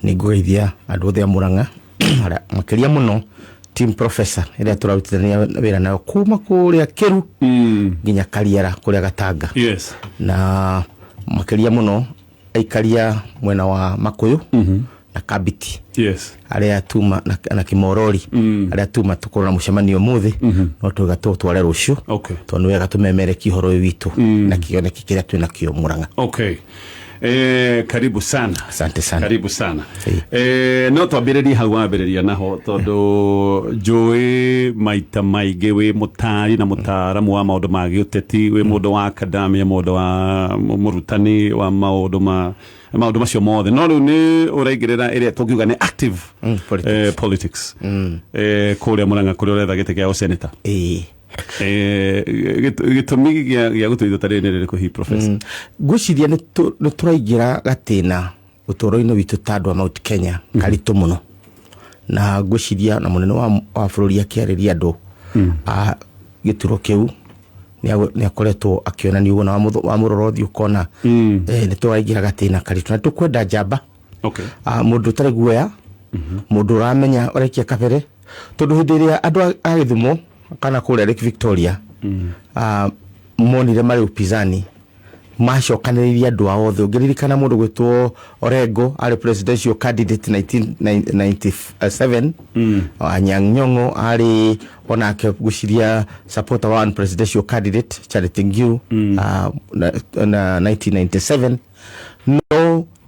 Nĩ ngũgeithia andũ othe a Mũrang'a, arĩa makĩria mũno team professor ĩrĩa tũrarutithania wĩra nayo kuma kũrĩa Kĩru nginya Kariara kũrĩa Gatanga, na makĩria mũno aikaria mwena wa Makuyu na Kabiti, arĩa tuma na Kimorori, arĩa tuma tũkorwo na mũcemanio ũmũthĩ, no tuga tũtware rũciũ, tondũ nĩ wega tũmemerekie ũhoro ũyũ witũ na kĩoneki kĩrĩa twĩ nakĩo Mũrang'a. Okay. Karibu sana. Asante sana. Karibu sana. Ĩĩ. No twambĩrĩrie hau wambĩrĩria naho, tondũ njũĩ maita maingĩ wĩ mũtari na mũtaaramu wa maũndũ ma gĩũteti, wĩ mũndũ wa academia, mũndũ wa mũrutani wa maũndũ macio mothe, no rĩu nĩ ũraingĩrĩra ĩrĩa tũngiuga nĩ active politics. Politics kũrĩa Mũrang'a, kũrĩa ũretha gĩtĩ kĩa ũseneta. Ĩĩ. Gĩtũmi gĩa gũtũithio tarĩ nĩ rĩrĩkũ hihi, professor? Ngwĩciria nĩ tũraingĩra gatĩna ũtũũro-inĩ witũ ta andũ a Mount Kenya karitũ mũno, na ngwĩciria na mũnene wa bũrũri akĩarĩria andũ a gĩturo kĩu nĩ akoretwo akĩonania ũguo, na wamũrora ũthiũ ũkona nĩ tũraingĩra gatĩna karitũ na tũkwenda njamba, mũndũ ũtarĩ guoya, mũndũ ũramenya ũrekia kabere, tondũ hĩndĩ ĩrĩa andũ a Gĩthumo kana kũrĩa Lake Victoria monire marĩ upinzani, macokanĩrĩirie andũ ao othe. Ũngĩririkana mũndũ gwĩtwo Orengo arĩ presidential candidate 1997, Anyang' Nyong'o arĩ onake ngwĩciria supporter wa one presidential candidate Charity Ngilu na 1997, no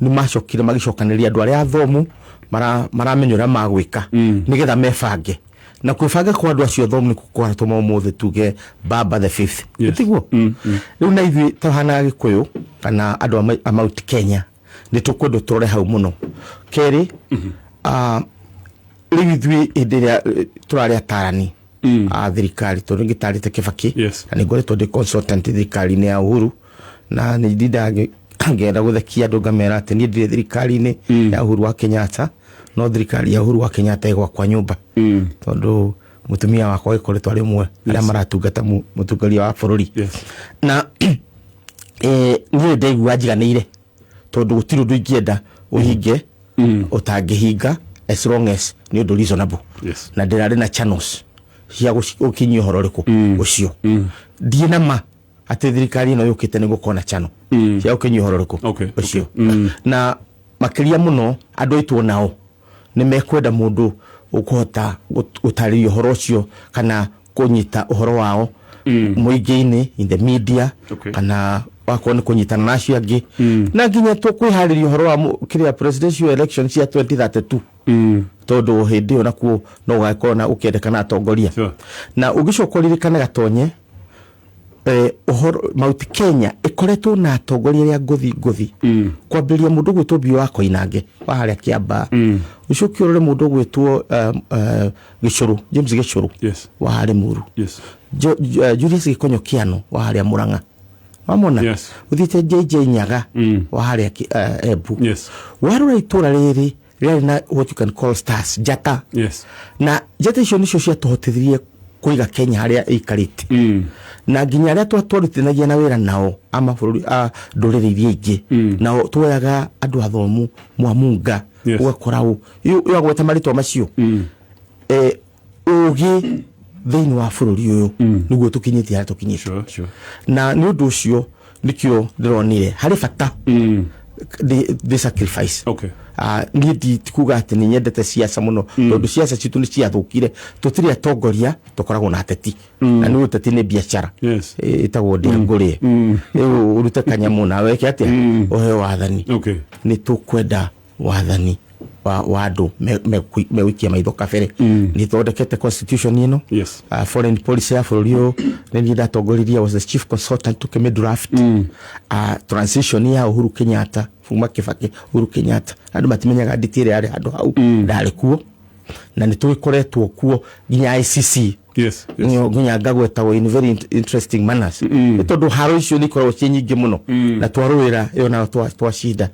nĩ macokire magĩcokanĩrĩria andũ arĩa athomu maramenya ũrĩa magwĩka nĩgetha mebange, na kwĩbanga kwa andũ acio athomu nĩ kũratũma ũmũthĩ tuge Baba the Fifth. Tiguo rĩu na ithuĩ tũhana Gĩkũyũ kana andũ a Mount Kenya nĩ tũkwenda tũrore hau mũno. Kerĩ, rĩu ithuĩ hĩndĩ ĩrĩa tũrarĩ atarani a thirikari, tondũ ngĩtarĩte Kĩbakĩ, na nĩ ngoretwo ndĩ consultant thirikari-inĩ ya Uhuru, na nĩ ndindaga ngĩenda gũthekia andũ ngamera atĩ niĩ ndirĩ thirikari-inĩ ya Uhuru wa Kenyatta, no thirikari ya Uhuru wa Kenyatta ĩ gwakwa nyũmba, tondũ mũtumia wakwa agĩkoretwo arĩ ũmwe arĩa maratungata mũtongoria wa bũrũri. Na niĩ ndaigua njiganĩire, tondũ gũtirĩ ũndũ ingĩenda ũhinge ũtangĩhinga as long as nĩ ũndũ reasonable, na ndĩrarĩ na channels cia gũkinyia ũhoro ũrĩkũ ũcio. Ndiĩ na ma atĩ thirikari ĩno yũkĩte nĩ gũkorwo na channel cia gũkinyia ũhoro ũrĩkũ ũcio, na makĩria mũno andũ aitũ nao nĩ mekwenda mũndũ ũkũhota gũtarĩria ũhoro ũcio kana kũnyita ũhoro wao mũingĩ-inĩ, in the media, kana wakorwo nĩ kũnyitana na acio angĩ, na nginya tũkwĩharĩria ũhoro wa kĩrĩa presidential election cia 2032, tondũ hĩndĩ ĩyo nakuo no gũgakorwo na gũkĩendekana atongoria. Na ũngĩcoka ũririkane gatonye ũhoro Mount Kenya ĩkoretwo na atongoria arĩa ngũthi ngũthi, kwambĩrĩria mũndũ gwĩtwo Biũ wa Koinange wa harĩa Kĩambaa, ũcoke ũrore mũndũ gwĩtwo Gĩcũrũ, James Gĩcũrũ wa harĩa Muru, Julius Gĩkonyo Kĩano wa harĩa Mũrang'a, wamona? Ũthiĩte JJ Nyaga wa harĩa Embu. Warora itũra rĩrĩ rĩarĩ na what you can call stars, njata, na njata icio nĩcio ciatũhotithirie kũiga Kenya harĩa ĩikarĩte, na nginya arĩa twarutithanagia na wĩra nao a mabũrũri a ndũrĩrĩ iria ingĩ, nao tuoyaga andũ athomu Mwamunga, ũgakora ũ ũgagweta marĩtwa macio, ũgĩ thĩinĩ wa bũrũri ũyũ nĩguo tũkinyĩtie harĩa tũkinyĩte. Na nĩ ũndũ ũcio nĩkĩo ndĩronire harĩ bata ndĩ sacrifice. Niĩ ti kuga atĩ nĩ nyendete ciaca mũno, tondũ ciaca citũ nĩ ciathũkire, tũtirĩ atongoria, tũkoragwo na ateti, na nĩ ũteti nĩ biacara. Ĩtagwo ndĩa ngũrĩe, rĩu ũrute kanyamũ nawe weke atĩa ũheo wathani. Nĩ tũkwenda wathani wa andũ megũikia maitho kabere. Nĩ thondekete constitution ĩno, foreign policy ya bũrũri ũyũ nĩ niĩ ndatongoririe, was the chief consultant tukĩmĩ draft. Transition ya Uhuru Kenyatta kuma Kibaki Uhuru Kenyatta, andũ matimenyaga nditi ĩrĩa yarĩ handũ hau, ndarĩ kuo, na nĩ tũgĩkoretwo kuo nginya ICC, nginya ngagwetagwo in very interesting manners, nĩ tondũ haro icio nĩ ikoragwo ciĩ nyingĩ mũno, na twarũĩra ĩyo nayo twacinda,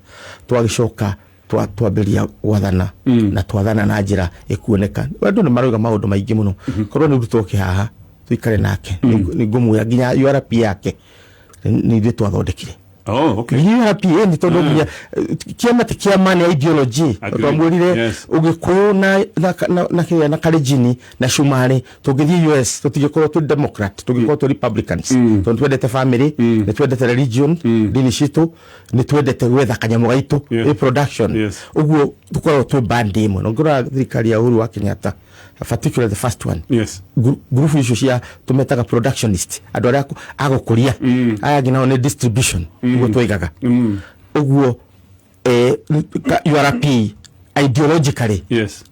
twagĩcoka twambĩrĩria gwathana, na twathana na njĩra ĩkuoneka. Andũ nĩ marauga maũndũ maingĩ mũno. Korwo nĩ rutwo haha tuikare nake, nĩ ngũmwĩra nginya URP yake nĩ ithuĩ twathondekire. Oh, okay. URP nĩ tondũ nginya kĩama ti kĩama, nĩ ideology. Agreed. Twamwĩrire ũgĩkũyũ na kĩrĩa na Kalenjin na Cumarĩ, tũngĩthiĩ US tũtingĩkorwo twĩ Democrat, tũngĩkorwo twĩ Republicans, tondũ twendete family, nĩ twendete religion, ndini citũ, nĩ twendete gwetha kanyamũ gaitũ, reproduction. Ũguo tũkoragwo twĩ band ĩmwe, na ũngĩrora thirikari ya Uhuru wa Kenyatta, particularly the first one, ngurubu icio cia tũmetaga productionist, andũ arĩa agũkũria, aya angĩ nao nĩ distribution, ũguo twaigaga ũguo. URP ideologically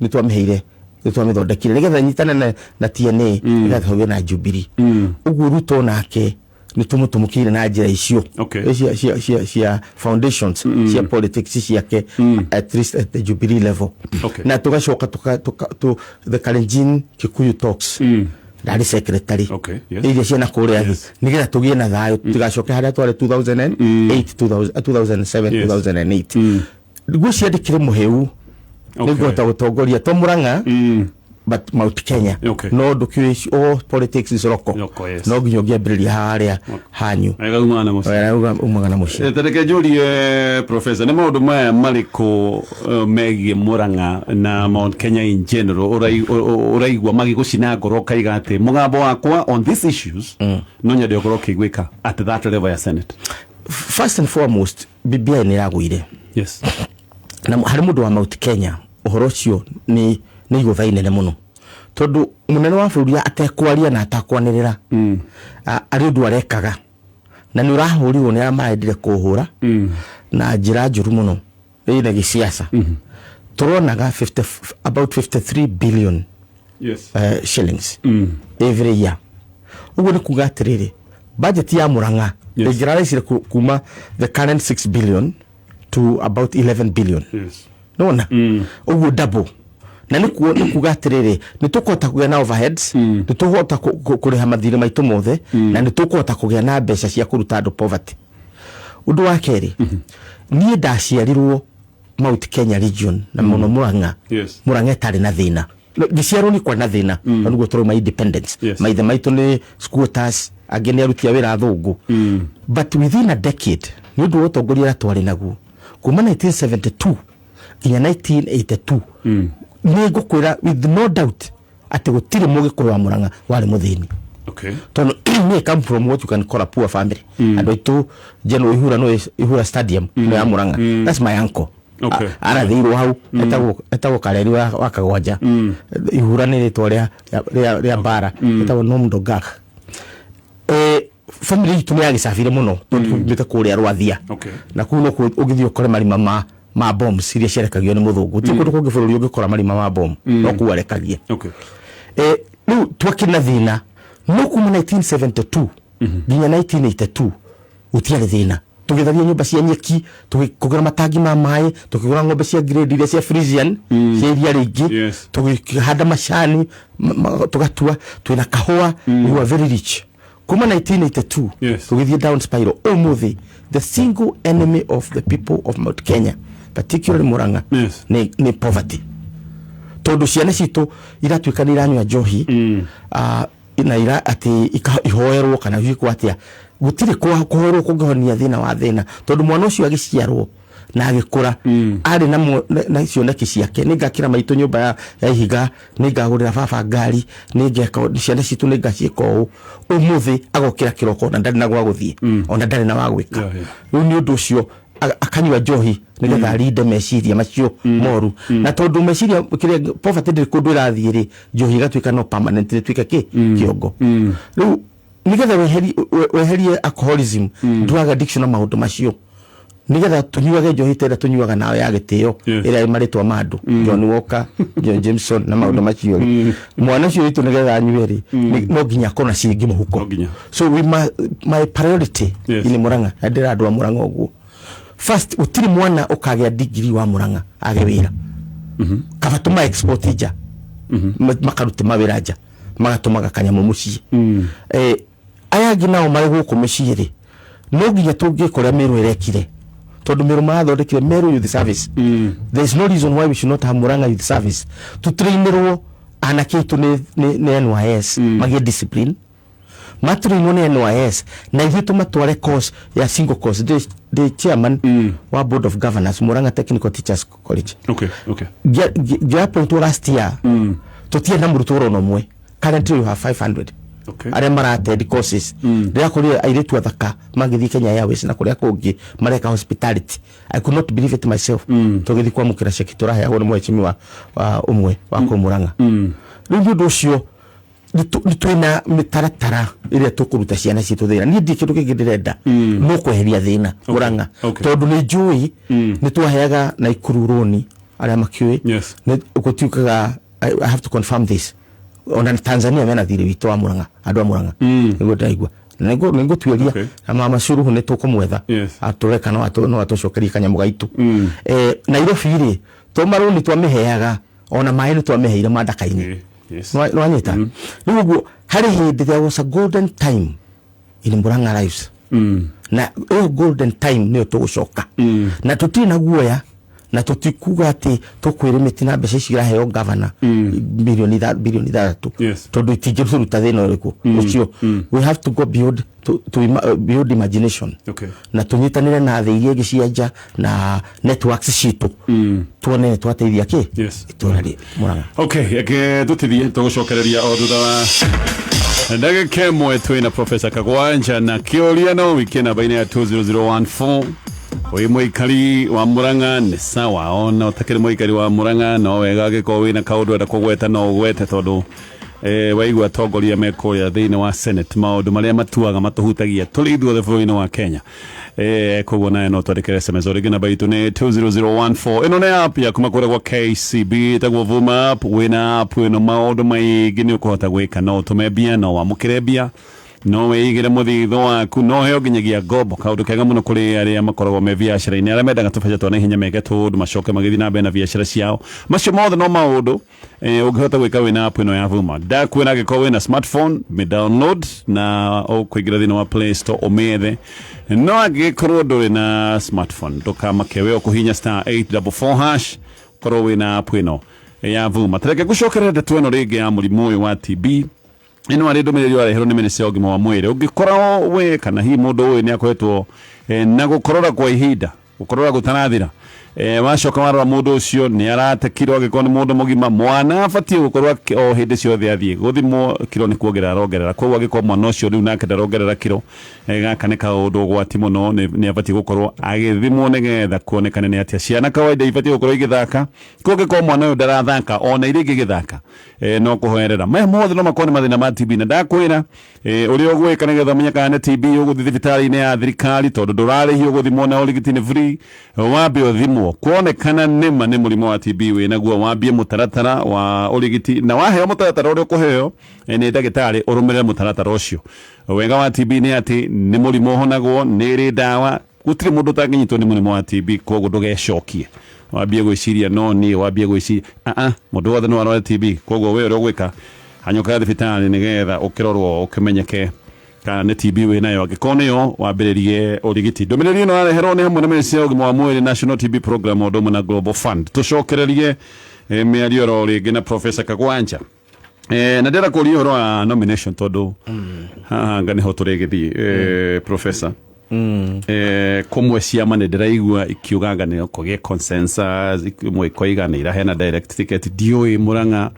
nĩ twamĩheire, nĩ twamĩthondekire nĩgetha nyitane na TNA, nĩgetha tũgĩe na Jubilee. Ũguo Ruto nake nĩ tũmũtũmũkĩire na njĩra icio cia foundations cia politics ciake, at least at the Jubilee level. Na tũgacoka the Kalenjin Kikuyu Talks, ndarĩ secretary, iria ciana kũrĩa nĩgetha tũgĩe na thayũ, tũtigacoke harĩa twarĩ 2008, 2000, 2007, 2008. Nĩguo ciandĩkire mũhĩu nĩngũhota gũtongoria to Murang'a but Mount Kenya. No ndũkĩũĩ, all politics is local. Local, yes. No nginya ũngĩambĩrĩria harĩa hanyu. Wega, umana mũciĩ. Wega, umaga na mũciĩ. Tareke njũrie, professor, nĩ maũndũ maya marĩkũ megiĩ Murang'a na Mount Kenya in general ũraigua magĩgũcina ngoro, ũkaiga atĩ mũgambo wakwa on these issues no nyende ũkorwo ũkĩiguĩka at that level ya Senate? First and foremost, BBI nĩ ĩragũire. Na harĩ mũndũ wa Mount Kenya, ũhoro ũcio nĩ igũtha inene mũno, tondũ mũnene wa bũrũri atekwaria na atakwanĩrĩra arĩ ũndũ arekaga, na nĩ ũrahũrirwo nĩ arĩa marendire kũhũra na njĩra njũru mũno ĩna gĩciaca. Tũronaga 50, about 53 billion shillings every year. Ũguo nĩ kuga atĩrĩrĩ, budget ya Murang'a ĩngĩraraicire kuma the current 6 billion to about 11 billion. Nona ũguo double, na nĩ kuga atĩrĩrĩ, nĩ tũkũhota kũgĩa na overheads, nĩ tũkũhota kũrĩha mathirĩ maitũ mothe, na nĩ tũkũhota kũgĩa na mbeca cia kũruta andũ poverty. Ũndũ wa kerĩ, niĩ ndaciarirwo Mount Kenya region na mũno Murang'a. Murang'a ĩtarĩ na thĩna. Ngĩciarwo nĩ kwarĩ na thĩna, na nĩguo tũrauma independence. Maithe maitũ nĩ squatters, angĩ nĩ aruti a wĩra athũngũ, but within a decade, nĩ ũndũ wa ũtongoria ũrĩa twarĩ naguo kuma 1972 nginya 1982, nĩ ngũkwĩra with no doubt atĩ gũtirĩ mũgĩkũyũ wa Murang'a warĩ mũthĩni, tondũ me come from what you can call a poor family. Andũ aitũ General Ihura, no Ihura Stadium no ya Murang'a, that's my uncle. Arathĩirwo hau, etagwo Kareri wa Kagwanja. Ihura nĩ rĩtwa rĩa mbara, etagwo Nomdogak. Family itũ nĩ yagĩcabire mũno tondũ tumĩte kũrĩa Rwathia, na kũu no kuo ũngĩthiĩ ũkore marima ma bombs iria ciarekagio nĩ mũthũngũ. Ti kũndũ kũngĩ bũrũri ũngĩkora marima ma bomb, no kũu arekagia. Rĩu twakĩrĩ na thĩna, no kuma 1972 nginya 1982 gũtiarĩ thĩna. Tũgĩtharia nyũmba cia nyeki, tũkĩgũra matangi ma maĩ, tũkĩgũra ng'ombe cia grade iria cia Friesian cia iria rĩingĩ, tũgĩhanda macani, tũgatua, twĩna kahũa. We were very rich kuma 1982. Tũgĩthiĩ down spiral. Ũmũthĩ the single enemy of the people of Mount Kenya, particularly Murang'a, nĩ poverty, tondũ ciana citũ iratuĩka nĩ iranyua njohi na ira atĩ ihoerwo kana ciĩkwo atĩa. Gũtirĩ kũhoerwo kũngĩhonia thĩna wa thĩna, tondũ mwana ũcio agĩciarwo na agĩkũra arĩ na cioneki ciake: nĩ ngakĩra maitũ nyũmba ya ihiga, nĩ ngagũrĩra baba ngari, nĩ ngeka ciana citũ, nĩ ngaciĩka ũũ. Ũmũthĩ agokĩra kĩroko na ndarĩ na gwa gũthiĩ, ona ndarĩ na wa gwĩka. Rĩu nĩ ũndũ ũcio akanyua njohi nĩgetha arinde meciria macio moru, na tondũ meciria kĩrĩa poverty ndĩrĩ kũndũ ĩrathiĩ rĩ, njohi ĩgatuĩka no permanent, ĩtuĩke kĩ kĩongo. Rĩu nĩgetha weherie alcoholism, drug addiction na maũndũ macio, nĩgetha tũnyuage njohi ta ĩrĩa tũnyuaga nayo ya gĩtĩo, ĩrĩa ĩ marĩtwa ma andũ, John Walker, John Jameson na maũndũ macio rĩ, mwana ũcio witũ nĩgetha anyue rĩ, no nginya akorwo na ciringi mũhuko. No nginya. So my priority in Murang'a, na ndĩra andũ a Murang'a ũguo, first, gũtirĩ mwana ũkagĩa degree wa Murang'a age wĩra. Kaba tũma export nja, makarute mawĩra nja, magatũmaga kanyamũ mũciĩ. Aya angĩ nao marĩ gũkũ mĩciĩ rĩ, no nginya tũngĩka ũrĩa Meru ĩrekire, tondũ Meru marathondekire Meru Youth Service. There is no reason why we should not have Murang'a Youth Service. Tũtrainĩrwo anake aitũ nĩ NYS, magĩe discipline. Matũrĩinwo nĩ NYS na ithuĩ tũmatware course ya single course. Ndĩ chairman wa board of governors, Murang'a Technical Teachers College. Ngĩappointwo last year, tũtiarĩ na mũrutwo ona ũmwe. Currently we have 500 arĩa mara-attend courses. Ndĩrakorire airĩtu athaka magĩthiĩ Kenya Airways na kũrĩa kũngĩ mareka hospitality. I could not believe it myself. Tũgĩthiĩ kwamũkĩra ceki tũraheagwo nĩ mheshimiwa wa ũmwe wa kũu Murang'a. Rĩu nĩ ũndũ ũcio nĩ twĩna mĩtaratara ĩrĩa tũkũruta ciana citũ thĩna. Niĩ ndirĩ kĩndũ kĩngĩ ndĩrenda no kweheria thĩna Murang'a, tondũ nĩ njũĩ nĩ twaheaga Naikuru rũni arĩa makĩũĩ. Gũtuĩkaga I have to confirm this, ona Tanzania mena thirĩ witũ wa Murang'a, andũ a Murang'a, nĩguo ndĩraigua na nĩngũtuĩria na mama Suluhu nĩ tũkũmwetha atũreka no atũcokerie kanyamũ gaitũ. Nairobi rĩ, to marũni twamĩheaga, ona maĩ nĩ twamĩheire mandaka-inĩ. Nĩwanyita? Rĩu ũguo harĩ hĩndĩ there was a golden time in Murang'a lives, na ĩyo golden time nĩyo tũgũcoka, na tũtirĩ na guoya na tũtikuga atĩ tũkwĩrĩmĩti na mbeca ici iraheo gavana bilioni 6, tondũ itingĩtũruta thĩna ũrĩkũ ũcio. We have to go beyond beyond imagination na tũnyitanĩre na thĩ iria ingĩ cia nja na networks citũ, tuone nĩ twateithia kĩ itũra rĩ Murang'a. Okay, reke tũtithie, tũgũcokereria o thutha wa ndagĩka ĩmwe. Twĩna Professor Kagwanja na kĩũria no wikie namba-inĩ ya 20014. Wĩ mũikari wa Murang'a nĩ sawa, ona ũtakĩrĩ mũikari wa Murang'a no wega angĩkorwo wĩna kaũndũ enda kũgweta no ũgwete, tondũ waigua atongoria me kũrĩa thĩinĩ wa Senate, maũndũ marĩa matuaga matũhutagia tũrĩ ithuothe bũrũri-inĩ wa Kenya. Koguo nawe no twandĩkĩre SMS o rĩngĩ, namba itũ nĩ 20014. Ĩno nĩ app ya kuma kũrĩa gwa KCB ĩtagwo Vuma app. Wĩna app ĩno maũndũ maingĩ nĩ ũkũhota gwĩka: no ũtũme mbia, no wamũkĩre mbia, no wĩigĩre mũthithũ waku, no heo nginyagia ngombo. Kaũndũ kega mũno kũrĩ arĩa makoragwo me biacara-inĩ, arĩa mendaga tũbeca twa naihenya meke tũũndũ macoke magĩthiĩ na mbere na biacara ciao. Macio mothe no maũndũ ũngĩhota gwĩka wĩna app ĩno ya Vuma. Ndakwĩra angĩkorwo wĩna smartphone, mĩ download na ũkũingĩra thĩinĩ wa Play Store ũmĩethe. No angĩkorwo ndũrĩ na smartphone, ndũkamake, we ũkũhinya *844# korwo wĩna app ĩno ya Vuma. Tareke ngũcokerera ndeto ĩno rĩngĩ ya mũrimũ ũyũ wa TB. Ĩno arĩ ndũmĩrĩri wareherwo nĩ ministry ya ũgima wa mwĩrĩ. Ũngĩkorwo we kana hihi mũndũ ũyũ nĩ akoretwo na gũkorora kwa ihinda, gũkorora gũtarathira, wacoka warora mũndũ ũcio nĩ arate kiro, angĩkorwo nĩ mũndũ mũgima, mwana abatiĩ gũkorwo o hĩndĩ ciothe athiĩ gũthimwo kiro nĩ kuongerera arongerera. Koguo angĩkorwo mwana ũcio rĩu nake ndarongerera kiro, gaka nĩ kaũndũ ũgwati mũno. Nĩ abatiĩ gũkorwo agĩthimwo nĩgetha kuonekane nĩ atĩa. Ciana kawaida ibatiĩ gũkorwo igĩthaka, koguo angĩkorwo mwana ũyũ ndarathaka ona iria ingĩ gĩthaka, no kũhoerera. Maya mothe no makorwo nĩ mathĩna ma TB. Na ndakwĩra ũrĩa ũgwĩka nĩgetha ũmenye kana nĩ TB: ũgũthiĩ thibitarĩ-inĩ ya thirikari, tondũ ndũrarĩhio gũthimwo na ũrigiti nĩ free. Wambe ũthimwo, kuonekana nĩma nĩ mũrimũ wa TB wĩnaguo, wambie mũtaratara wa ũrigiti, na waheo mũtaratara ũrĩa ũkũheo nĩ ndagĩtarĩ, ũrũmĩrĩre mũtaratara ũcio. Wega wa TB nĩ atĩ nĩ mũrimũ ũhonagwo, nĩ ĩrĩ ndawa. Gũtirĩ mũndũ ũtangĩnyitwo nĩ mũrimũ wa TB. Koguo ndũgecokie wambie gwĩciria no niĩ, wambie gwĩciria aa mũndũ wothe no arware TB. Koguo we ũrĩa ũgwĩka, hanyũka thibitarĩ nĩgetha ũkĩrorwo, ũkĩmenyeke kana nĩ TB wĩ nayo. Angĩkorwo nĩyo, wambĩrĩrie ũrigiti. Ndũmĩrĩri ĩno yareherwo nĩ hamwe na Ministry ya ũgima wa mwĩrĩ, National TB Program, ũndũ ũmwe na Global Fund. Tũcokererie mĩario oro rĩngĩ na Professor Kagwanja. Na ndĩrenda kũria ũhoro wa nomination, tondũ haha anga nĩho tũrĩgĩthiĩ, Professor. Kũmwe ciama nĩ ndĩraigua ikiuga anga nĩ kũgĩe consensus, imwe ikoiga nĩ iraheana direct ticket. Ndiũĩ Mũrang'a,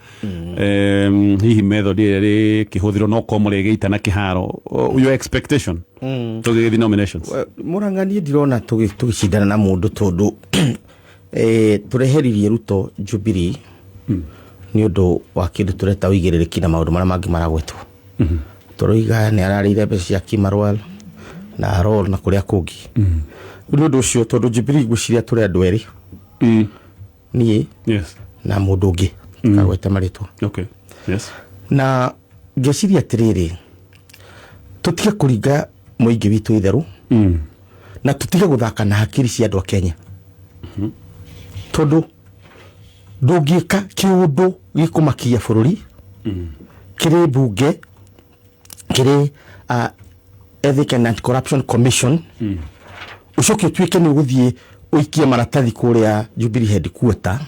hihi method ĩrĩa ĩrĩkĩhũthĩrwo no korwo mũrĩgĩita na kĩharo. Your expectation tũgĩgĩthiĩ nominations? Mũrang'a niĩ ndirona tũgĩcindana na mũndũ, tondũ tũreheririe Ruto Jubilee nĩ ũndũ wa kĩndũ tũreta ũigĩrĩrĩki na maũndũ marĩa mangĩ maragwetwo. Tũroiga nĩ ararĩire mbeca cia Kimarwal na Arol na kũrĩa kũngĩ. Nĩ ũndũ ũcio, tondũ Jubilee ngwĩciria tũrĩ andũ erĩ, niĩ na mũndũ ũngĩ kagwete marĩtwa. Na ngeciria atĩrĩrĩ, tũtige kũringa mũingĩ witũ itherũ na tũtige gũthaka na hakiri cia andũ a Kenya, tondũ ndũngĩka kĩũndũ gĩkũmakia bũrũri kĩrĩ mbunge, kĩrĩ Ethic and Anti-Corruption Commission, ũcoke ũtuĩke nĩ ũgũthiĩ ũikie maratathi kũrĩa Jubilee headquarter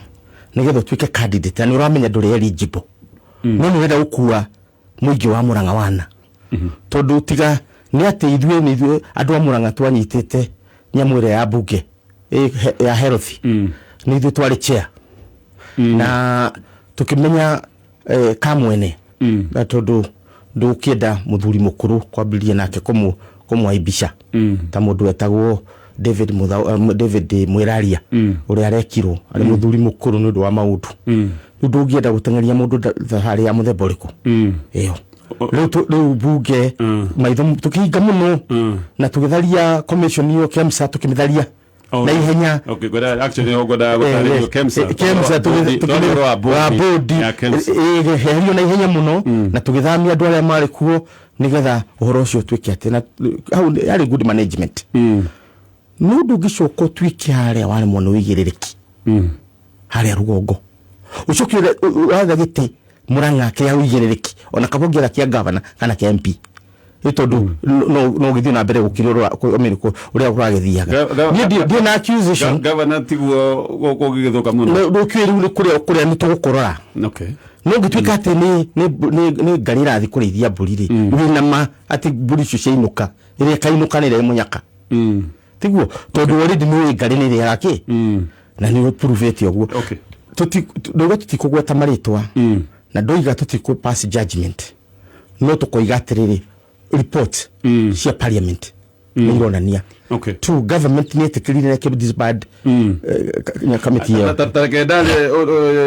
nĩgetha ũtuĩke candidate, na nĩ ũramenya ndũrĩ eligible, no nĩ ũrenda gũkua mũingĩ wa Mũrang'a wana. Tondũ tiga nĩ atĩ ithuĩ nĩ ithuĩ andũ a Murang'a twanyitĩte nyamũ ĩrĩa ya bunge ya health, nĩ ithuĩ twarĩ chair na tũkĩmenya kamwene, na tondũ ndũkĩenda mũthuri mũkũrũ kwambĩrĩria nake kũmwaibisha ta mũndũ wetagwo David Muthau, David Mwiraria, ũrĩa arekirwo arĩ mũthuri mũkũrũ nĩ ũndũ wa maũndũ. Rĩu ndũngĩenda gũteng'eria mũndũ thabarĩ ya mũthemba ũrĩkũ ĩyo. Rĩu bunge maitho tũkĩhinga mũno na tũgĩtharia commission ĩyo KEMSA, tũkĩmĩtharia na ihenya. Okay, ngwenda actually no ngwendaga gũtarĩrio KEMSA. KEMSA. Tondũ wa wa bodi ya KEMSA. Herio na ihenya mũno na tũgĩthamia andũ arĩa marĩ kuo nĩgetha ũhoro ũcio ũtuĩke atĩ na hau yarĩ good management. No ndũngĩcoka ũtuĩke harĩa waremwo nĩ ũigĩrĩrĩki harĩa rũgongo, ũcoke ũratha gĩtĩ Murang'a kĩa ũigĩrĩrĩki, ona kaba ũngĩetha kĩa gavana kana kĩa MP, nĩ tondũ no ũgĩthiĩ na mbere gũkĩra I mean, ũrĩa kũragĩthiaga. Niĩ ndirĩ na accusation. Gavana tiguo gũgĩthũka mũno. Ndũkiũĩ rĩu nĩ kũrĩa nĩ tũgũkũrora. No ngĩtuĩka atĩ nĩ ngari ĩrathiĩ kũrĩithia mbũri rĩ, wĩna ma atĩ mbũri icio ciainũka, ĩrĩa ĩkainũka nĩ ĩrĩa ĩ mũnyaka, tiguo? Tondũ already nĩ ũĩ ngari nĩ ĩrĩaga kĩ na nĩ ũpuruvĩte ũguo. Ndauga tũtikũgweta marĩtwa na ndoiga tũtikũ pass judgment, no tũkoiga atĩrĩrĩ, report cia parliament nĩ ironania. Two, government nĩ ĩtĩkĩrire reke disband kamĩtĩ ĩyo. Tareke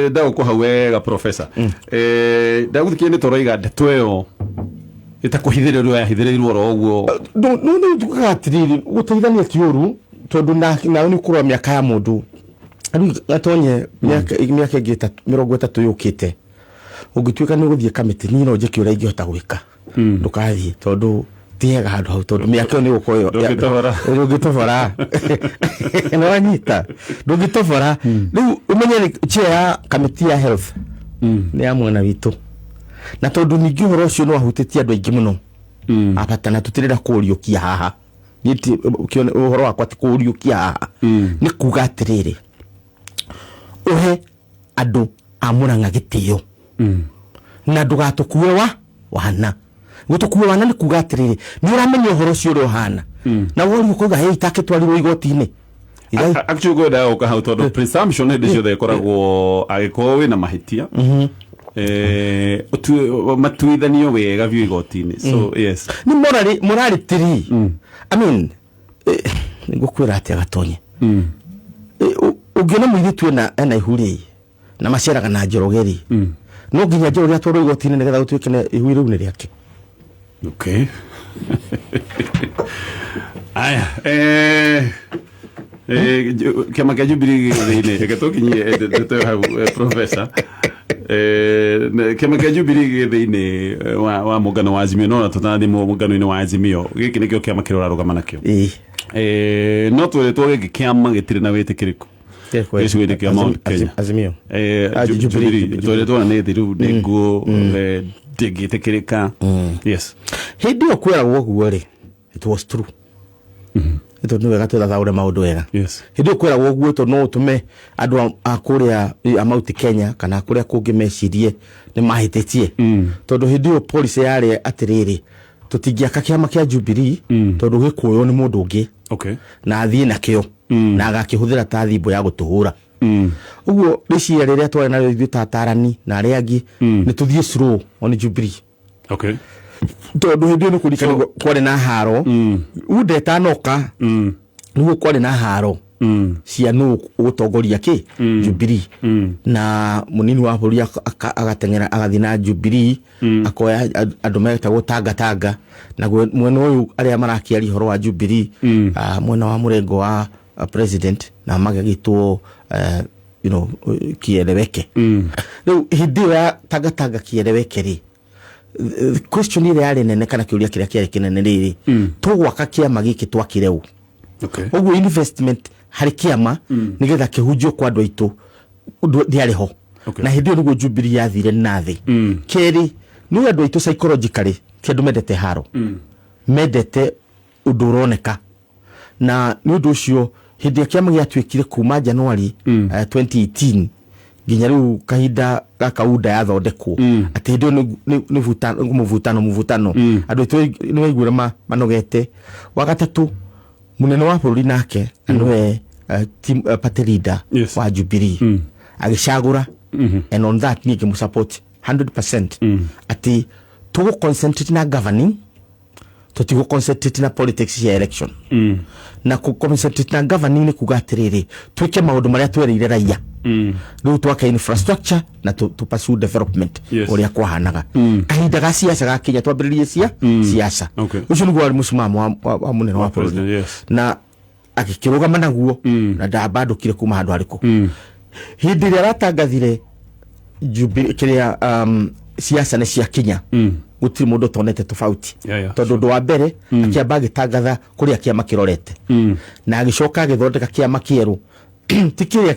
ndagũkũ hau wega, professor. Ndagũthikia nĩ tũroiga ndeto ĩyo ĩtakũhithĩrĩrwo, yahithĩrĩirwo oro ũguo. No tugaga atĩrĩrĩ, gũteithania ti ũru, tondũ nawe nĩ ũkũrora mĩaka ya mũndũ rĩu gatonye mĩaka ĩngĩ 30 yũkĩte, ũngĩtuĩka nĩ ũgũthiĩ kamĩtĩ, niĩ no njĩke ũrĩa ingĩhota gwĩka ndũkathiĩ, tondũ ti hega handũ hau, tondũ mĩaka ĩyo nĩ gũkorwo Ndũngĩtobora. Ndũngĩtobora, nĩ wanyita, ndũngĩtobora. Rĩu ũmenye nĩ chair ya kamĩtĩ ya health nĩ ya mwena witũ, na tondũ ningĩ ũhoro ũcio nĩ wahutĩtie andũ aingĩ mũno abata na tũtirenda kũũriũkia haha. Niĩ ũhoro wakwa ti kũũriũkia haha, nĩ kuga atĩrĩrĩ, ũhe andũ a Murang'a gĩtĩo na ndũgatũkue wa wana. Gũtũkua wana nĩ kuga atĩrĩrĩ, nĩ ũramenya ũhoro ũcio ũrĩa ũhana na woria ũkauga hei takĩtwarirwo igoti-inĩ. Actually ngwendaga gũka hau tondũ presumption hĩndĩ ciothe ĩkoragwo angĩkorwo wĩna mahĩtia, matuithanio wega biũ igoti-inĩ, so yes. Nĩ morally morality rĩ, I mean, ngũkwĩra atĩa gatonye, ũngĩona mũirĩtu ena ihu rĩ na maceraga na Njoroge rĩ, no nginya Njoroge atwarwo igoti-inĩ nĩgetha gũtuĩke nĩ ihu rĩu nĩ rĩake? Okay, aya, kĩama kĩa Jubilee gĩ thĩinĩ, reke tũkinyie ndeto ĩyo hau, professor. Kĩama kĩa Jubilee gĩ thĩinĩ wa mũngano wa Azimio, no na tũtanathiĩ mũngano-inĩ wa Azimio, gĩkĩ nĩkĩo kĩama kĩrĩa ũrarũgama nakĩo. Ĩĩ. No twĩrĩtwo gĩkĩ kĩama gĩtirĩ na wĩtĩkĩrĩku gĩcigo-inĩ kĩa Mount Kenya. Azimio. Ah, Jubilee, Jubilee. Jubilee. Twĩrĩtwo na nĩ thiru, nĩ nguo, ndĩngĩtĩkĩrĩka, yes. Hĩndĩ ĩyo kwĩragwo ũguo rĩ, it was true. Nĩ tondũ nĩ wega twĩthathaũre maũndũ wega. Hĩndĩ ĩyo kwĩragwo ũguo tondũ no ũtũme andũ a kũrĩa a Mount Kenya kana kũrĩa kũngĩ mecirie nĩ mahĩtĩtie, tondũ hĩndĩ ĩyo policy yarĩ atĩrĩrĩ, tũtingĩaka kĩama kĩa Jubilee tondũ gĩkũywo nĩ mũndũ ũngĩ na athiĩ nakĩo na agakĩhũthĩra ta thimbo ya gũtũhũra. Ũguo rĩciria rĩrĩa twarĩ narĩo ithuĩ ta atarani na arĩa angĩ nĩ tũthiĩ slow on Jubilee, tondũ hĩndĩ ĩyo nĩ kũririkana kwarĩ na haro unda ĩtanoka, nĩguo kwarĩ na haro cia nũ ũgũtongoria kĩ Jubilee, na mũnini wa bũrũri agateng'era agathiĩ na Jubilee, akoya andũ metagwo tanga tanga, naguo mwena ũyũ arĩa marakĩaria ũhoro wa Jubilee, mwena wa mũrengo wa president, na magagĩtwo kieleweke. Rĩu hĩndĩ ĩyo ya tanga tanga kieleweke rĩ, the question ĩrĩa yarĩ nene kana kĩũria kĩrĩa kĩarĩ kĩnene rĩrĩ, tũgwaka kĩama gĩkĩ twakire ũ? Ũguo investment harĩ kĩama nĩgetha kĩhunjio kwa andũ aitũ ndĩarĩ ho. Na hĩndĩ ĩyo nĩguo Jubilee yathire na thĩ. Kerĩ, nĩ andũ aitũ psychologically ti andũ mendete haro, mendete ũndũ ũroneka, na nĩ ũndũ ũcio hĩndĩ ĩrĩa kĩama gĩatuĩkire kuma January 2018 Nginya rĩu kahinda gaka UDA yathondekwo, atĩ hĩndĩ ĩyo nĩ mũvutano mũvutano, andũ aitũ nĩ waiguire manogete. Wa gatatũ, mũnene wa bũrũri nake na nĩwe team, party leader wa Jubilee agĩcagũra, and on that niĩ ngĩmũ support 100% atĩ tũgũ concentrate na governing, tũtigũ concentrate na politics cia election. Na kũ concentrate na governing nĩ kuga atĩrĩrĩ, twĩke maũndũ marĩa twerĩire raia. Rĩu twake infrastructure na tu pursue development ũrĩa kwahanaga. Kahinda ga siasa gakinya, twambĩrĩrie cia siasa. Ũcio nĩguo warĩ mũcimamo wa mũnene wa bũrũri. President, yes. Na agĩkĩrũgama naguo na ndambandũkire kuma handũ harĩkũ. Hĩndĩ ĩrĩa aratangathire kĩrĩa siasa nĩ ciakinya, gũtirĩ mũndũ ũtonete tofauti. Tondũ ũndũ wa mbere, akĩamba agĩtangatha kũrĩa kĩama kĩrorete, na agĩcoka agĩthondeka kĩama kĩerũ, ti kĩrĩa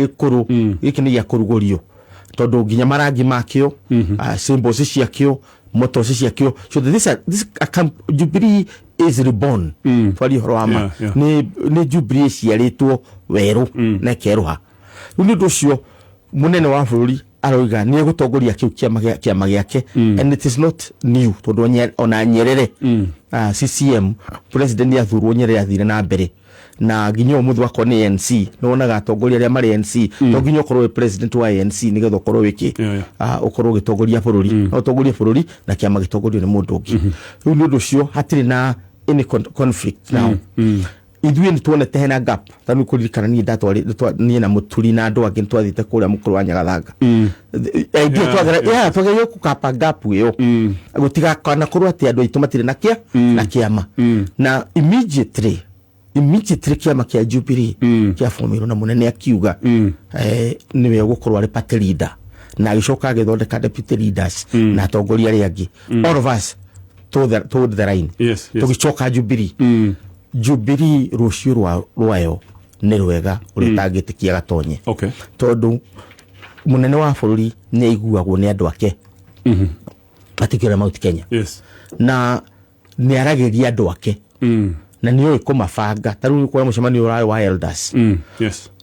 gĩkũrũ. Gĩkĩ nĩ gĩa kũrugũrio, tondũ nginya marangi makĩo, symbols ciakĩo, mottos ciakĩo ciothe, this a Jubilee is reborn. Twarie ũhoro wa ma. Nĩ Jubilee ĩciarĩtwo werũ na ĩkerũha. Rĩu nĩ ũndũ ũcio mũnene wa bũrũri aroiga nĩ egũtongoria kĩu kĩama gĩake, and it is not new, tondũ ona Nyerere, CCM president nĩ athurwo, Nyerere athire na mbere na nginya ũmũthĩ wakorwo nĩ ANC, nĩ wonaga atongoria arĩa marĩ ANC, to nginya ũkorwo wĩ president wa ANC nĩgetha ũkorwo wĩkĩ ũkorwo ũgĩtongoria bũrũri. No ũtongorie bũrũri na kĩama gĩtongorio nĩ mũndũ ũngĩ. Rĩu nĩ ũndũ ũcio hatirĩ na any conflict. Now ithuĩ nĩ tuonete hena gap. Ta rĩu kũririkana niĩ niĩ na Mũturi na andũ angĩ nĩ twathiĩte kũrĩa mũkũrũ wa Nyagathanga. Idea twageragia gũkapa gap ĩyo, gũtigakanakorwo atĩ andũ aitũ matirĩ na kĩa na kĩama. Na immediately kĩama kĩa Jubilee kĩabomirwo na mũnene akiuga nĩwe ũgũkorwo arĩ party leader, na agĩcoka agĩthondeka deputy leaders na atongoria arĩa angĩ. All of us toed the line. Tũgĩcoka Jubilee. Jubilee rũciũ rwayo nĩ rwega ũrĩa ũtangĩtĩkia gatonye, tondũ mũnene wa bũrũri nĩ aiguagwo nĩ andũ ake, particularly Mount Kenya, na nĩ aragĩria andũ ake na nĩ oĩ kũmabanga. Ta rĩu kwa mũcemanio ũrarĩ wa elders,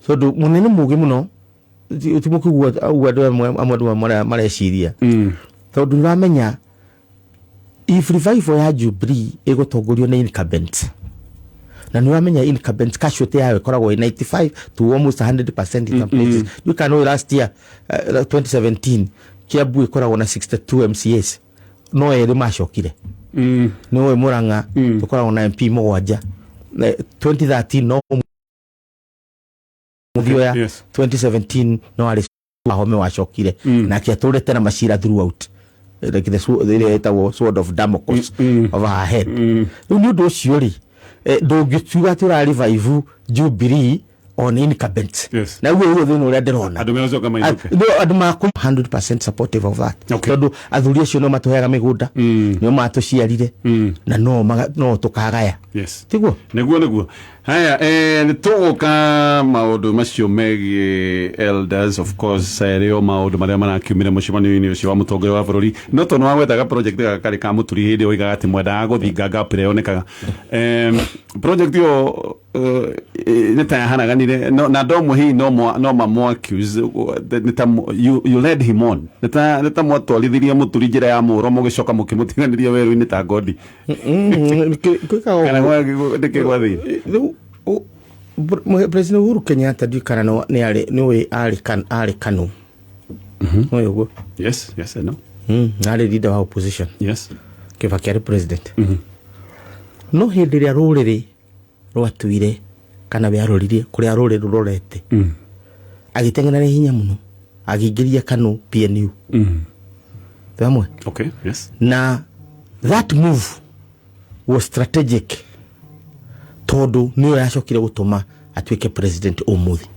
tondũ mũnene mũgĩ mũno, ti mũkĩigua ũguo andũ amwe mareciria, tondũ nĩũramenya if revival ya Jubilee ĩgũtongorio nĩ incumbent, na nĩ ũramenya incumbent casualty yayo ĩkoragwo ĩ 95 to almost 100% in some places. You can know last year, 2017, Kiambu ĩkoragwo na 62 MCAs, no erĩ macokire. Nĩ ũĩ Murang'a tũkoragwo na MP mũgwanja. 2013 no Muthioya, 2017 no arĩ Wahome wacokire, nake atũrĩte na macira throughout, like the ĩrĩa ĩtagwo sword of Damocles over her head. Rĩu nĩ ũndũ ũcio rĩ, ndũngĩtuga atĩ ũra revive Jubilee on incumbent. Na ũguo ũguo thĩna ũrĩa ndĩrona. Andũ mecoka mainũke. No, andũ makũ 100% supportive of that, Okay. tondũ athuri acio no matũheaga mĩgũnda, nĩo matũciarire, na no tũkagaya. Tiguo? Nĩguo haya, nĩ tũgũka maũndũ macio megiĩ elders, of course, rĩo maũndũ marĩa marakiumire mũcemanio-inĩ ũcio wa mũtongoria wa bũrũri. No tondũ wagwetaga project gaka karĩ ka Mũturi, hĩndĩ oigaga atĩ mwendaga gũthinga gap ĩrĩa yonekaga, project ĩyo nĩ ta yaharaganire no, na andũ amwe hihi no mamũ accuse nĩ ta you led him on, nĩ ta mwatwarithirie Mũturi njĩra ya mũro, mũgĩcoka mũkĩmũtiganĩria werũ-inĩ ta ngodi. Kana nĩkĩ gwathire? Rĩu President Uhuru Kenyatta, ndiũĩ kana nĩ arĩ nĩũĩ arĩ Kanu, nĩũĩ ũguo? Yes, I know. Arĩ leader wa opposition. Kibaki arĩ president. No hĩndĩ ĩrĩa rũrĩrĩ rwatuire kana we aroririe kũrĩa rũrĩrĩ rũrorete, agĩteng'era na hinya mũno agĩingĩria Kanu PNU. Twĩ hamwe? Okay, yes. Na that move was strategic, tondũ nĩyo yacokire gũtũma atuĩke president ũmũthĩ.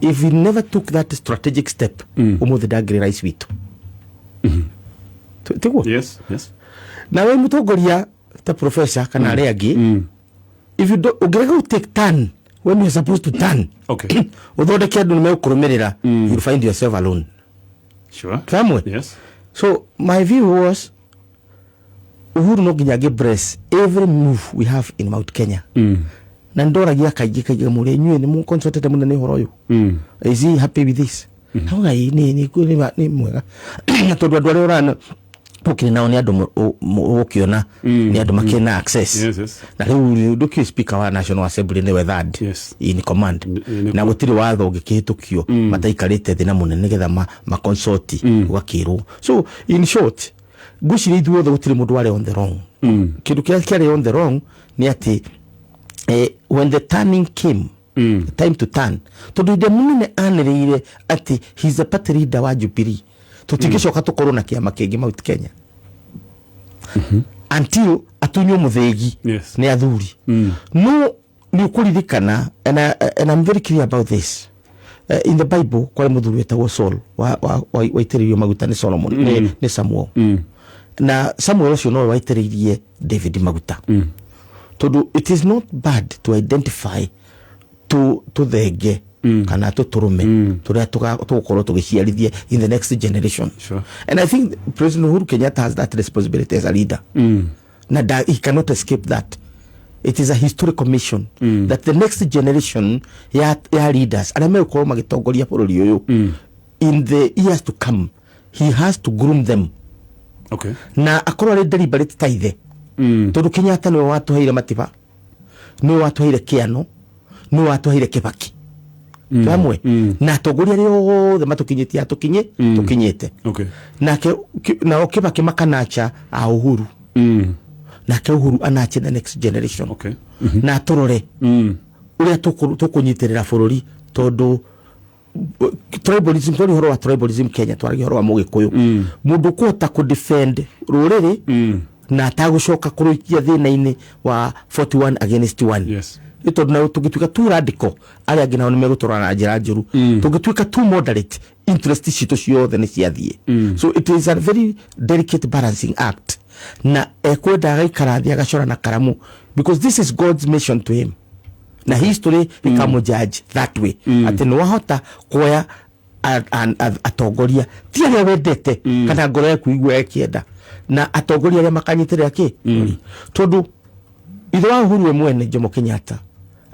If he never took that strategic step, ũmũthĩ ndangĩrĩ rais witũ. Tiguo? Yes. Na we mũtongoria ta professor kana arĩa angĩ, if you don't, ũngĩrega gũ take turn when you're supposed to turn, ũthondeke andũ nĩ megũkũrũmĩrĩra, you'll find yourself alone. Twĩ hamwe? Yes. So my view was Uhuru no nginya angĩ bless every move we have in Mount Kenya. Na ndoragia kaingĩ kaingĩ, mũrĩa inyuĩ nĩ mũconsultete mũnene ũhoro ũyũ, is he happy with this? Auga ĩ nĩ mwega, na tondũ andũ arĩa ũrana ũkĩrĩ nao nĩ andũ ũgũkĩona nĩ andũ makĩrĩ na access. Na rĩu ndũkĩũĩ Speaker wa National Assembly nĩwe third in command. Na gũtirĩ watho ũngĩkĩhĩtũkio mataikarĩte thĩ na mũnene nĩgetha ma consult, ũgakĩrwo. So in short, ngwĩciria ithuothe gũtirĩ mũndũ warĩ on the wrong. Kĩndũ kĩrĩa kĩarĩ on the wrong nĩ atĩ when the turning came, the time to turn, tondũ hĩndĩ ĩrĩa mũnene anĩrĩire atĩ he is the party leader wa Jubilee, tũtingĩcoka tũkorwo na kĩama kĩngĩ Mount Kenya until atunywo mũthĩgi nĩ athuri. No nĩ ũkũririkana, and I'm very clear about this, in the Bible kwarĩ mũthuri wetagwo Saul waitĩrĩirio maguta nĩ Solomon, nĩ Samuel. Na Samuel ũcio nowe waitĩrĩirie David maguta, tondũ it is not bad to identify tũthenge kana tũtũrũme tũrĩa tũgũkorwo tũgĩciarithia in the next generation. And I think President Uhuru Kenyatta has that responsibility as a leader, na he cannot escape that. It is a historical mission that the next generation ya leaders arĩa megũkorwo magĩtongoria bũrũri ũyũ in the years to come, he has to groom them na akorwo arĩ deliberate ta ithe, tondũ Kenyatta nĩwe watũheire Matiba, nĩwe watũheire Kĩano, nĩwe watũheire Kĩbaki. Twĩ hamwe na atongoria arĩa othe matũkinyĩtie atũkinye tũkinyĩte. Nake nao Kĩbaki makanacha a Uhuru, nake Uhuru anache the next generation na atũrore ũrĩa tũkũnyitĩrĩra bũrũri, tondũ tribalism, twari ũhoro wa tribalism Kenya, twaragia ũhoro wa Mũgĩkũyũ, mũndũ ũkũhota kũ defend rũrĩrĩ na atagũcoka kũrũikia thĩna-inĩ wa 41 against 1. Nĩ tondũ na tũngĩtuĩka too radical, arĩa angĩ nao nĩ megũtũrora na njĩra njũru. Tũngĩtuĩka too moderate, interest citũ ciothe nĩ ciathiĩ. So it is a very delicate balancing act, na ekwenda agaikara thĩ agacora na karamu, because this is God's mission to him, na history ĩkamũ judge that way, atĩ nĩ wahota kuoya atongoria ti arĩa wendete kana ngoro yaku igua ĩkĩenda, na atongoria arĩa makanyitĩrĩra kĩ, tondũ ithe wa Uhuru we mwene Jomo Kenyatta,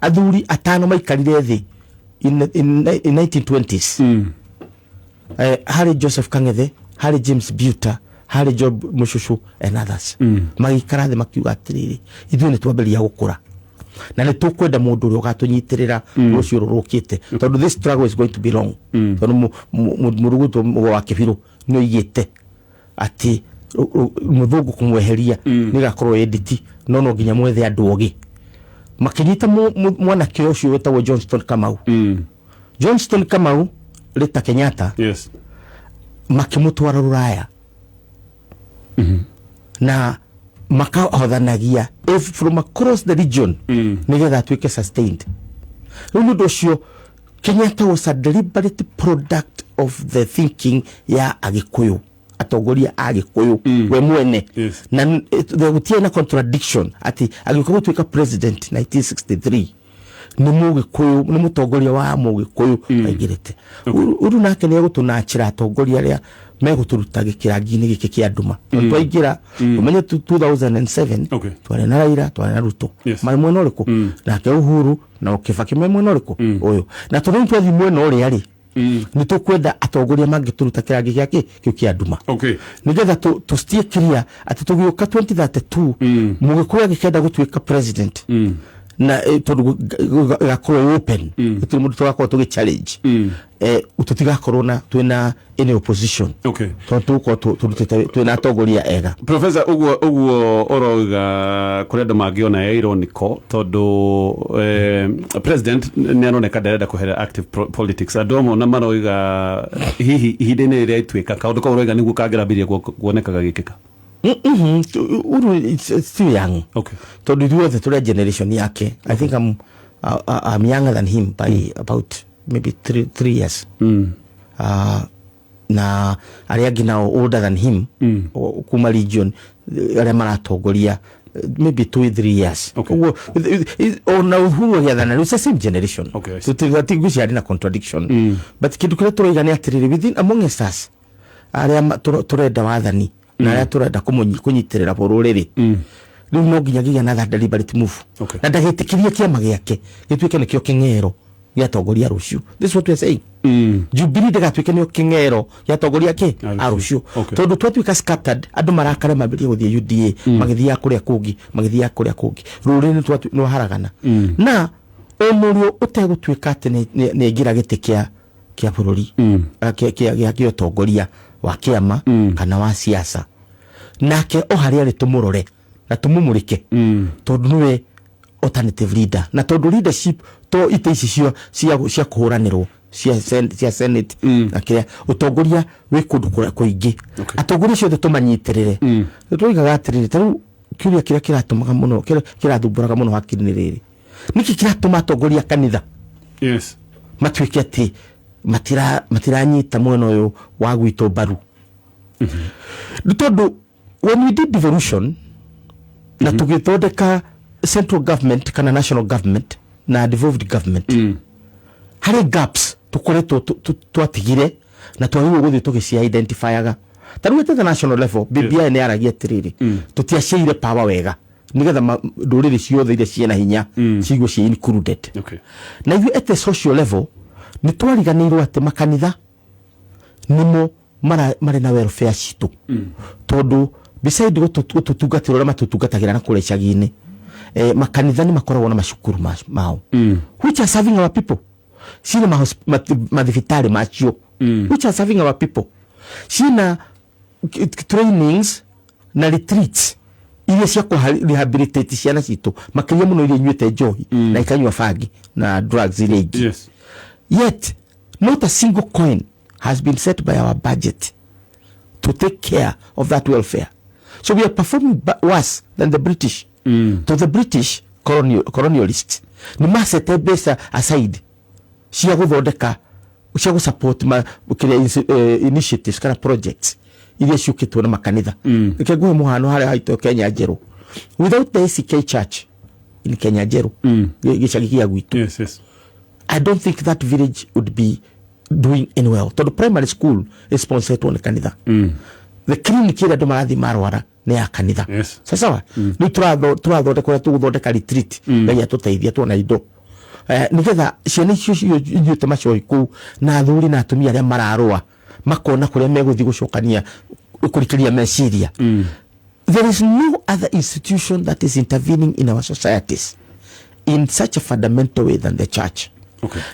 athuri atano maikarire thĩ in 1920s, harĩ Joseph Kang'ethe, harĩ James Buter, harĩ Job Mucucu and others, magĩikara thĩ makiuga atĩrĩrĩ, ithuĩ nĩ twambĩrĩria gũkũra na nĩ tũkwenda mũndũ ũrĩa ũgatũnyitĩrĩra rũciũ rũrũkĩte, tondũ this struggle is going to be long, tondũ mũrugutwo wa Kĩbirũ nĩ oigĩte atĩ mũthũngũ kũmweheria nĩ ĩgakorwo ĩ nditi, no nginya mwethe andũ ogĩ. Makĩnyita mwanake ũcio wĩtagwo Johnston Kamau. Johnston Kamau rĩta Kenyatta, makĩmũtwara rũraya na makahothanagia if from across the region nĩgetha atuĩke sustained. Rĩu nĩ ũndũ ũcio Kenyatta was a deliberate product of the thinking ya Agĩkũyũ, atongoria a Gĩkũyũ we mwene. Na gũtiarĩ na contradiction atĩ agĩũka gũtuĩka president 1963 nĩ Mũgĩkũyũ, nĩ mũtongoria wa Mũgĩkũyũ waingĩrĩte. Uhuru nake nĩ egũtũnachĩra atongoria arĩa megũtũruta gĩkĩrangi-inĩ gĩkĩ kĩa nduma. Tondũ twaingĩra ũmenye 2007 twarĩ na Raila, twarĩ na Ruto. Marĩ mwena ũrĩkũ? Nake Uhuru na Kibaki me mwena ũrĩkũ ũyũ? Na tondũ nĩ twathiĩ mwena ũrĩa rĩ, nĩ tũkwenda atongoria mangĩtũruta kĩrangi gĩa kĩu kĩa nduma, nĩgetha tũ steer clear atĩ tũgĩũka 2032 Mũgĩkũyũ agĩkenda gũtuĩka president na tondũ ĩgakorwo open, gũtirĩ mũndũ tũgakorwo tũgĩ challenge, tũtigakorwo na twĩna any opposition, tondũ tũgũkorwo tũrutĩte twĩna atongoria ega. Professor, ũguo ũrauga kũrĩ andũ mangĩona ya ironical, tondũ president nĩ aroneka ndarenda kũhera active politics. Andũ amwe ona maroiga hihi ihinda-inĩ rĩrĩa ituĩka kaũndũ kau ũroiga nĩguo kangĩrambĩrĩria kuoneka gagĩkĩka. Uhuru it's still young, tondũ ithuothe tũrĩ a generation yake. I think I'm younger than him by about maybe 3 years. Na arĩa angĩ nao older than him kuma region, arĩa maratongoria, maybe 2-3 years. Ũguo ona Uhuru agĩathana it's the same generation. Okay, I see. Tũtigwĩciria na contradiction, but kĩndũ kĩrĩa tũroiga nĩ atĩrĩrĩ, within among us arĩa tũrenda wathani na arĩa tũrenda kũnyitĩrĩra bũrũri rĩ, rĩu no nginya gĩgĩa na that deliberate move na ndagĩtĩkĩrie kĩama gĩake gĩtuĩke nĩkĩo kĩng'ero. Gĩa atongoria a rũciũ. This is what we are saying. Jubilee ndĩgatuĩke nĩyo kĩng'ero gĩa atongoria kĩ A a rũciũ, tondũ twatuĩka scattered, andũ marakare, mambĩrĩrie gũthiĩ UDA, magĩthiaga kũrĩa kũngĩ, magĩthiaga kũrĩa kũngĩ, rũrĩrĩ nĩ rwaharagana na o mũriũ ũtegũtuĩka atĩ nĩ aingĩra gĩtĩ kĩa bũrũri, kĩa ũtongoria wa kĩama kana wa siasa, nake o harĩa arĩ tũmũrore na tũmũmũrĩke, tondũ nĩwe alternative leader, na tondũ leadership to ite ici cio cia kũhũranĩrwo cia senate na kĩrĩa ũtongoria wĩ kũndũ kũrĩa kũingĩ. Atongoria acio othe tũmanyitĩrĩre. Nĩ tũigaga atĩrĩrĩ, ta rĩu kĩũria kĩrĩa kĩratũmaga mũno, kĩrĩa kĩrathumbũraga mũno hakiri-inĩ rĩrĩ, nĩkĩ kĩratũma atongoria a kanitha matuĩke atĩ matiranyita mwena ũyũ wa gwitũ mbaru? Nĩ tondũ when we did devolution na tũgĩthondeka central government kana national government na devolved government, harĩ gaps tũkoretwo twatigire na twagĩrĩirwo gũthiĩ tũgĩcia identifyaga. Ta rĩu at the national level, BBI nĩ yaragia atĩrĩrĩ, tũtiaciaire power wega nĩgetha ndũrĩrĩ ciothe iria ciĩna hinya ciigue ciĩ included. Na ithuĩ at the social level nĩ twariganĩirwo atĩ makanitha nĩmo marĩ na welfare citũ, tondũ beside gũtũtungatĩra ũrĩa matũtungatagĩra na kũrĩa icagi-inĩ, makanitha nĩ makoragwo na macukuru mao which are serving our people, ciĩna mathibitarĩ macio which are serving our people, ciĩna trainings na retreats iria cia kũ rehabilitate ciana citũ, makĩria mũno iria inyuĩte njohi na ikanyua bangi na drugs iria ingĩ. Yet not a single coin has been set by our budget to take care of that welfare. So we are performing worse than the British. To the British colonialists nĩ macete mbeca aside cia gũthondeka, cia gũsupport kĩrĩa initiatives kana projects iria ciũkĩtwo na makanitha. Reke nguhe mũhano harĩa haitwo Kenya Njerũ. Without the ACK Church in Kenya Njerũ, gĩcagi gĩa gwitũ, I don't think that village would be doing any well, tondũ primary school is sponsored nĩ kanitha, the clinic ĩrĩa andũ marathiĩ marwara nĩ ya kanitha. Sasawa, rĩu tũrathondeka ũrĩa tũgũthondeka retreat, Ngai atũteithia tuona indo, nĩgetha ciana icio inyuĩte macohi kũu na athuri na atumia arĩa mararũa makona kũrĩa megũthiĩ gũcokania kũrikĩria meciria. There is no other institution that is intervening in our societies in such a fundamental way than the church.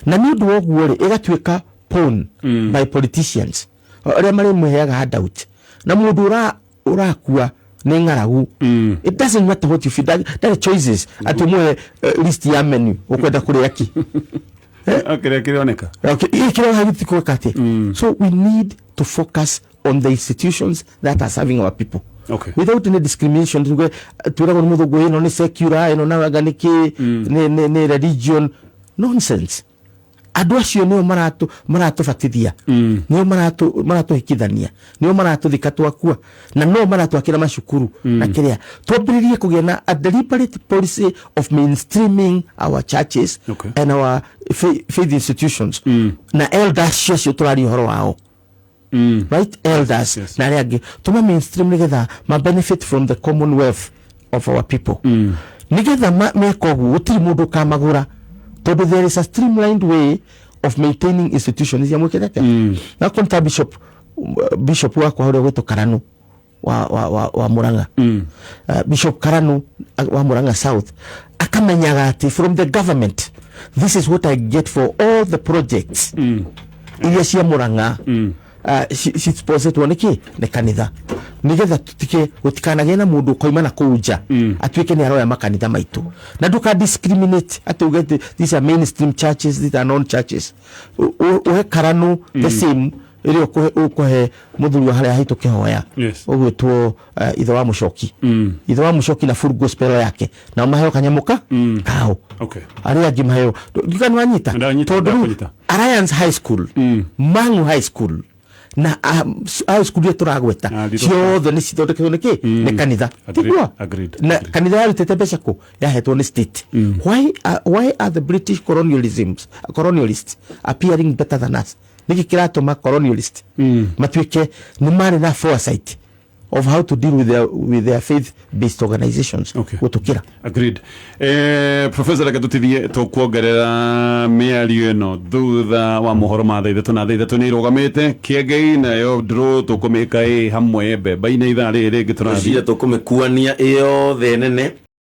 Na nĩ ũndũ wa ũguo rĩ, ĩgatuĩka pawn by politicians arĩa marĩmũheaga handout, na mũndũ ũrakua nĩ ng'aragu, it doesn't matter what you feel. Ndarĩ choices atĩ ũmũhe list ya menu, ũkwenda kũrĩa ki. Kĩrĩa kĩroneka. Okay, kĩrĩa hagĩtikũĩka atĩ. So we need to focus on the institutions that are serving our people without any discrimination. Tuge twĩragwo nĩ mũthũngũ ĩno nĩ secular, ĩno naga nĩ kĩ, nĩ religion nonsense. Andũ acio nĩo maratũbatithia, nĩo maratũhikithania, nĩo maratũthika twakua, na no maratwakĩra macukuru na kĩrĩa. Twambĩrĩrie kũgĩa na a deliberate policy of mainstreaming our churches and our faith institutions na elders acio tũraria ũhoro wao, right, elders na arĩa angĩ, tũma mainstream nĩgetha ma benefit from the commonwealth of our people, nĩgetha meka ũguo gũtirĩ mũndũ ũkamagũra, tondũ there is a streamlined way of maintaining institutions cia mwĩkĩte atĩa. Na konta bishop wakwa ũrĩa gwĩtwo Karanu wa Murang'a, Bishop Karanu wa Murang'a South, akamenyaga atĩ from the government, this is what I get for all the projects iria cia Murang'a cisponsetwo nĩ kĩ, nĩ kanitha, nigetha tutike gũtikanagĩe na mũndũ ũkoima na kũu nja atuĩke nĩ aroya makanitha maitũ. Na ndũka discriminate atĩ uge atĩ these are mainstream churches, these are non churches. Ũhe Karanu the same ĩrĩa ũkũhe mũthuri wa harĩa haitũ kĩhoya ũgwĩtwo ithe wa mũcoki, ithe wa mũcoki na full gospel yake, nao maheo kanyamũ ka kao, arĩa angĩ maheo ndikani wanyita. Ndanyita, tondũ rĩu ndakũnyita. Alliance High School, Mangu High School na high school iria tũragweta Ah, ciothe nĩ cithondeketwo nĩ kĩ, nĩ kanitha. Agreed, Tiguo? Agreed, Na agreed. kanitha yarutĩte mbeca kũ? Yahetwo nĩ state. Why are the British colonialists appearing better than us? Nĩkĩ kĩratũma colonialist matuĩke nĩ marĩ na foresight of how to deal with their faith based organizations gũtũkĩra. Agreed. Professor, reke tutithie tukuongerera mĩario ĩno thutha wa mohoro ma thaa 3, na thaa 3 nĩ irũgamĩte kĩengei, nayo draw tũkũmĩka ĩ hamwe mbemba-inĩ ithaa rĩrĩ rĩngĩ tũrathiĩ. Ngwĩciria tũkũmĩkuania ĩyothe nene.